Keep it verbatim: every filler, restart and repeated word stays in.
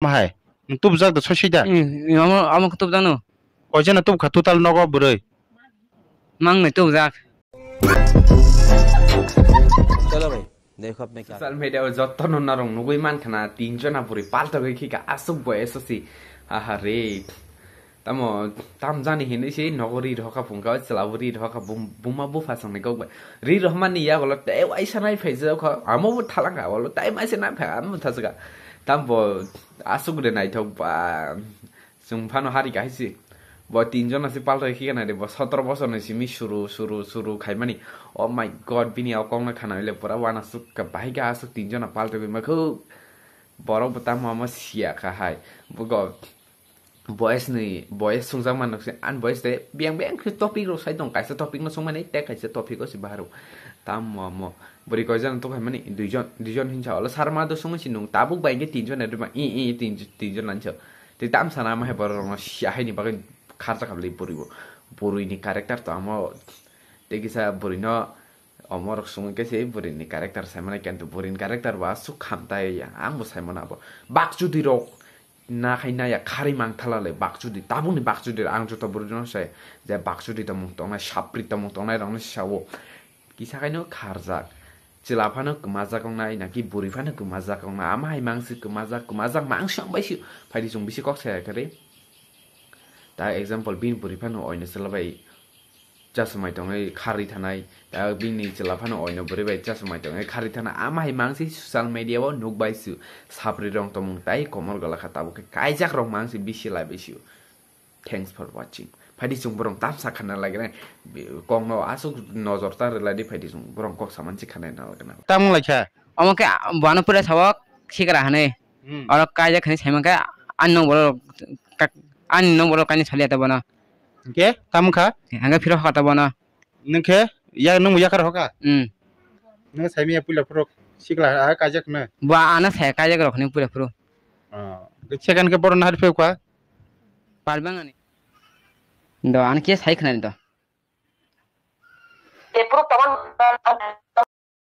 Hai. Nwng tubujak da soi soi da? Hmm, omo, omo khe tubujak no. Koijana tubukha total nogo bwrwi? Mang nai tubujak. Chalo bhai, dekho apne kya. Social media o jotto no narwng nugwi mankha na, tinjona bwrwi paltogwi khika aswk bo S S C. Aha re. Tamo, tam jani hinwi se nogo ri rohorkha phungkha, chwla bo ri rohorkha, bum-, buma bupha songni kok bai. Ri rohmani yagulo tei waisa nai phaijak kha, amo bo thalangkha, olo tei maisa nai phai, amo thajaka. Tam bo aswk de naithok ba, chwng phano hari kahai se. Bo tinjon no se paltoi khikha nai de, bo sotoro bosor ni simi suru, suru, suru khaimani. Oh my God, bini o kok no khana le pura uanasuk kha, bahai khe aswk tinjon no paltoi ma kho. Borok bo tamo amo siya kha hai. Bo go, boys ni, boys sungjakma nukse, ani boys de biyang biyang khe topic rok sai tong, kaisa topic no sungmani, tei kaisa topic o se bahar o. Tamo mo, bwrwi koijan tong hai mani, duijon, duijon hinsa olo sarma do sungwi si nung, tabuk bai khe tinjon ni rwma, i, i, tinj-, tinjon nani so. Tei tam sana ma hai borok rok no sia hai ni bagwi kharjak kha bwlai bwrwi bo. Bwrwi ni character to amo, tei kisa bwrwi no, Omorok songwi khe se bwrwini character saimano, kintu bwrwini character bo aswk khamtai, ang bo saimano abo. Bakchudi rok nakhai naya kharwi mangthala le bakchudi, tabukni bakchudi rok ang joto bwrwino sai je bakchudi tongmung tongnai, sapri tongmung tongnai rokno sao. Kisa khaino kharjak. Chwla phano kwmajak wngnai, naki bwrwi phano kwmajak wngnai. Ama hai mangsi kwmajak, kwmajak mangsi wng bai si. Phaidi chwng bisi kok saya khe re. Ta example, bini bwrwi phano oino chwla bai chasumai tongwi kharwi thanai, ta bini chwla phano oino bwrwi bai chasumai tongwi kharwi thana. Ama hai mangsi social media o nukbai su, sapri rong tongmung tai komor gola kha, tabuk khe kaijak rok mangsi bisi lai bai su. Thanks for watching. Phaidi chwng borok tamsa khana lagina, kok no aswk nojor ta rwlai di, phaidi chwng borok kok saman si khana lagina. Tamung lai kha. Omo khe buano pura sawok sikra hwnwi. Hmm. Oro kaijak hwnwi saimankhe ani nong borok ka-, ani nong borok kainwi saliya ta bono. Hwnkhe tamo kha? Hwnkhe phiro hoka ta bono. Nwng khe ya, nwng bo yakar hoka? Hmm. Nwng saimanya puila phuru sikla a kaijak hwnwi? Bo ano saya kaijak rok hwnwi puila phuru. Oh. Second khe borok no hari phiyok kha? Pal bang ani. Do ano khe sai khwnani do.